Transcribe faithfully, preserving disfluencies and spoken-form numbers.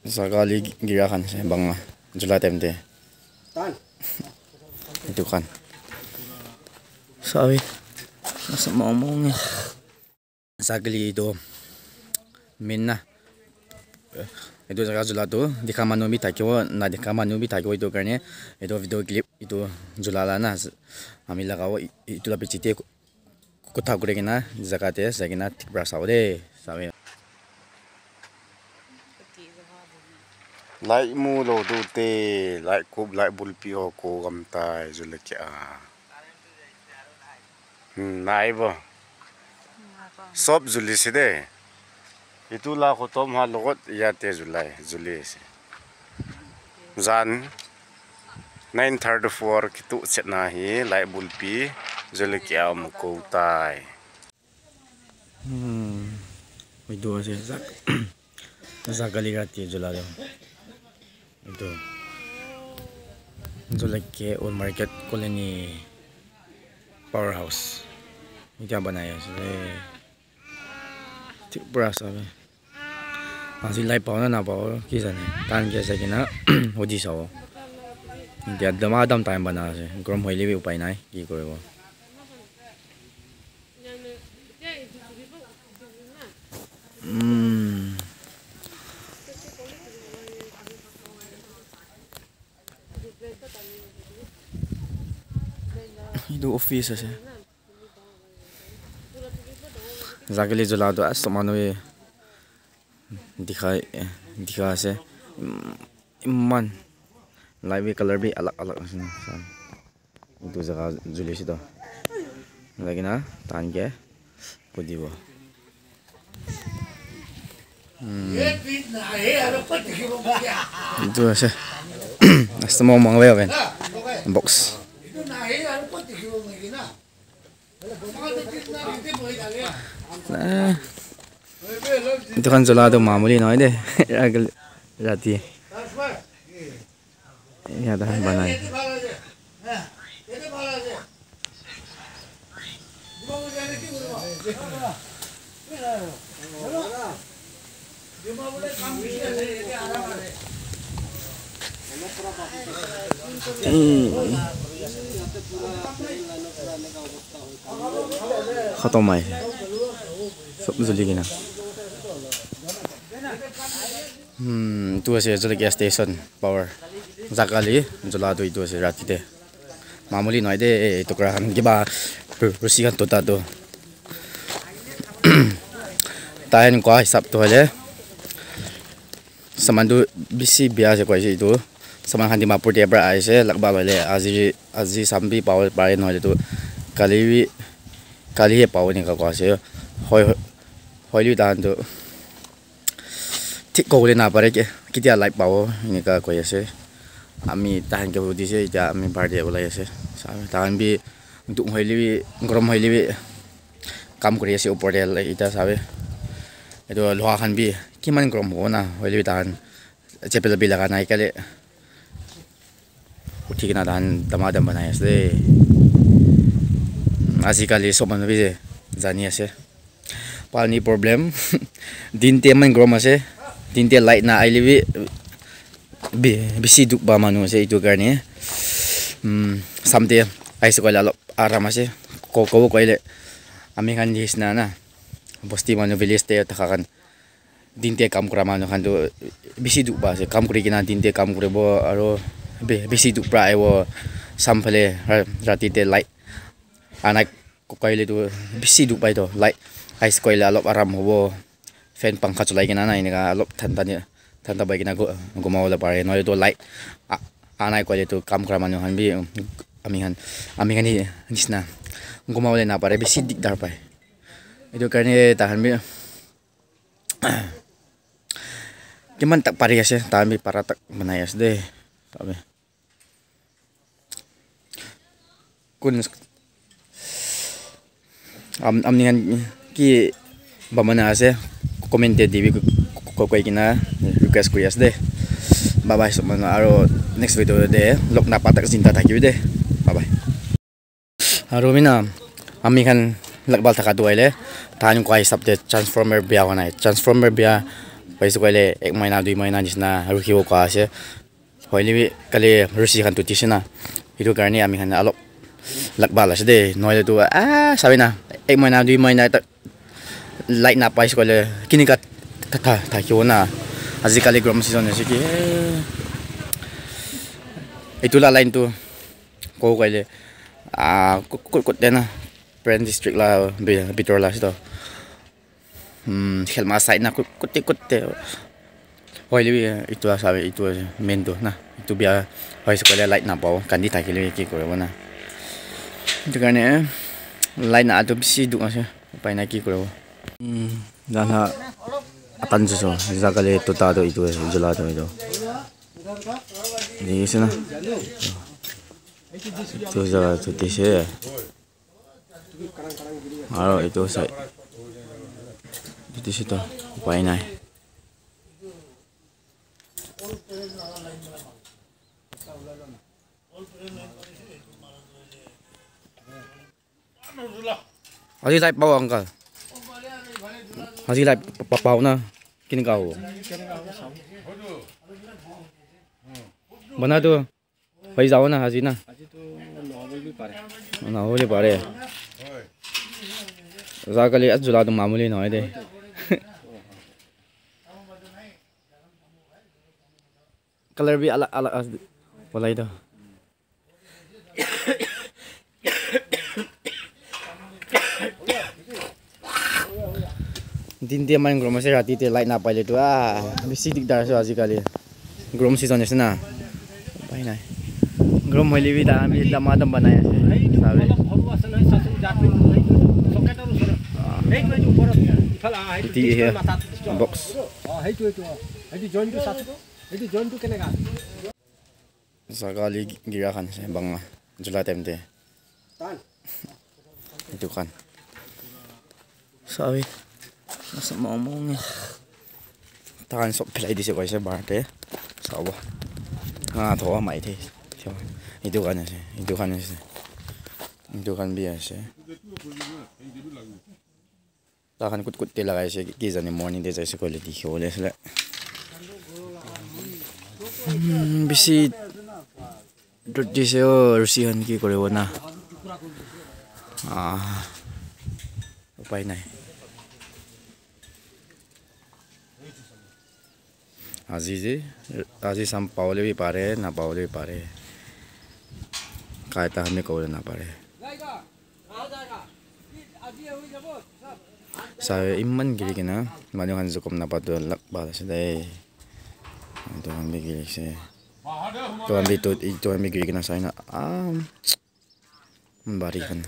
Jaga li gira khan se bang a. Jula tem te. Tan. Itu khan. Sabi. Masa mau mau ni. Jaga li itu. Min na. Itu jaga jula tu. Dikha manu bi thakibo, na dikha manu bi thakibo itu karne. Itu video clip itu jula la na. Ami laga wo i-, itu la pichite. Kotha kure kina, jaga te, jaga kina, thik pra sao de, sao. Light mu lou du te, light kup, light bulpi ho ko gam tai, jule kei a. Hmm, nai bo. Sop juli si de. Itu la khotom ha logot ya te julai, juli si. Jan nine thirty-four kitu chetna hi light bulpi jule kei a um ko tai. Hmm. Oi do se jak. Jaga li rati jula le. Itu. Jule kei a Old Market Colony Powerhouse. Itu banai ase. Thik pra sao. Aji lai pao na na pao, ki jane. Tan kei se kina, hodi sao. Dia dama dam time bana se. Grom hoi le bi upai nai, ki kore bo. Hmm. Itu office ase. Jaga li jula tu aso manu e dikha, dikha ase. Im-, iman light bi color bi alag alag ase na. Itu jaga juli si to. Lagi na, tan kei a. Kodi bo. Hmm. Itu ase. Aso mau mang le ven. Box. Eh. Itu khan jula tu mamuli noi de. Agil rati. Ya dah banai. Hmm. Khatam mai. Sob juli kina. Hmm, tu ase jule kei a station power. Jaga li, jula tu itu ase rati te. Mamuli noi de, eh, itu kora khan kiba, ru-, rusi khan tota tu. Tahen koi hisab tu hole. Saman tu bisi bia se koi se itu. Saman khan Dimapur te pra aise, lagbal hole, aji, aji sambi power pare noi tu. Kali bi, kali he power ni ka koi se. Hoi, hoi li tahan tu. Thik ko le na pare ke, kitia light pao, ni ka koi ase. Ami tahan ke hudi se, tia ami birthday bolai ase. Sabe, tahan bi, duk hoi li bi, grom hoi li bi, kam kori ase upor te, ita sabe. Itu loha khan bi, kiman grom ho na, hoi li bi tahan. Chapel bi laga nai kale. Uthi kena tahan dama dam banai ase. Ajikali sob manu bi jani ase. Pani problem. Dinte man grom ase. Dinte light na aile bi, bi, bisi duk ba manu ase itu karne. Hmm, samte aise koile alop aram ase. Ko, ko koile. Ami khan jisna na. Bosti manu village te thaka khan. Dinte kam kora manu khan tu bisi duk ba ase, kam kori kena dinte kam koribo, aru be-, bisi duk pra ahibo, sam phale ra-, rati te light anai ko koile tu bisi duk pai to, light aise koile alop aram hobo, fan pangkha cholai kena na, eneka alop thanda ni, thanda bai kena gu-, gumabo le pare, nohole tu light a-, anai koile tu kam kora manu khan bi, ami khan, ami khan hi nisna gumabo le na pare, bisi dikdar pai. Itu karne tahan bi Kiman tak pari ase, tami para tak banai ase de. Sabe. Kun am, am ningan ki bamana ase, comment te dibi ko, ko, ko koi kena request kori ase de. Bye bye, sob manu aru next video te log na pa tak jinda thakibi de. Bye bye. Aru mina, ami khan lagbal thaka tu ahile, tahan koi hisab te transformer bia hua nai. Transformer bia Paisa koile ek mahina, dui mahina nisna rukhi ho ka ase. Hoile bi kale rusi khan tu tisina. Itu karne ami khan alop lagba la se de. Noile tu a sabina. Ek mahina, dui mahina tak light na paisa koile kini ka tha tha tha kyo na. Ajikali grom season ase ki. Itu la line tu ko koile a kut kut kut de na. Peren district la bitor la se to. Hmm, khelma side na kut, kutte, kutte. Hoile bi, itu a sabe, itu a main tu na. Itu bia, hoise koile light na pao, kandi thakile ki kore bo na. Itu karne, light na atu bisi duk ase, upai nai ki kore bo. Hmm, dan ha, atan chu so, jakale tu ta tu itu, jula tu itu. Ni se na. Tu ja tu ti se. Aro itu sai. Itu situ. Upai nai. Aji lai pao uncle. Aji lai pa- pao na. Kini ka ho. Bana tu. Hoi jao na, haji na. Haji tu na hoi le pare. Na hoi le pare. Jakale ajula tu mamuli na hoi de. Color bi alak alak as walai to. Din dia main grom ase, rati te light na paile tu a bisi dikdar ase ajikali. Grom season ase na. Upai nai. Grom hoile bi ta ami dama dam banai ase. Sabe. Iti he box. Jaga li gira khan se bang a. Jula tem te. Itu khan. Sawi. Masa mong mong ni. Tahan sop pilai di se koi se bar te. Sawa. Nga tho mai the. Itu khan se. Itu khan se. Itu khan bi ase. Tahan kut kut te lagai se. Ki jani morning te jai se quality hole se le. Hmm, bisi. Dot di se o, rusi han ki kore bo na. Ah. Upai nai. Aji ji, aji sam pao le bi pare, na pao le bi pare. Kai ta hame ko le na pare. Sa iman giri kina, manu han jukom na pa tu lak ba se dai. Tu han bi giri se. Tu han bi tu, tu han bi giri kina sa ina. Ah. Bari kan.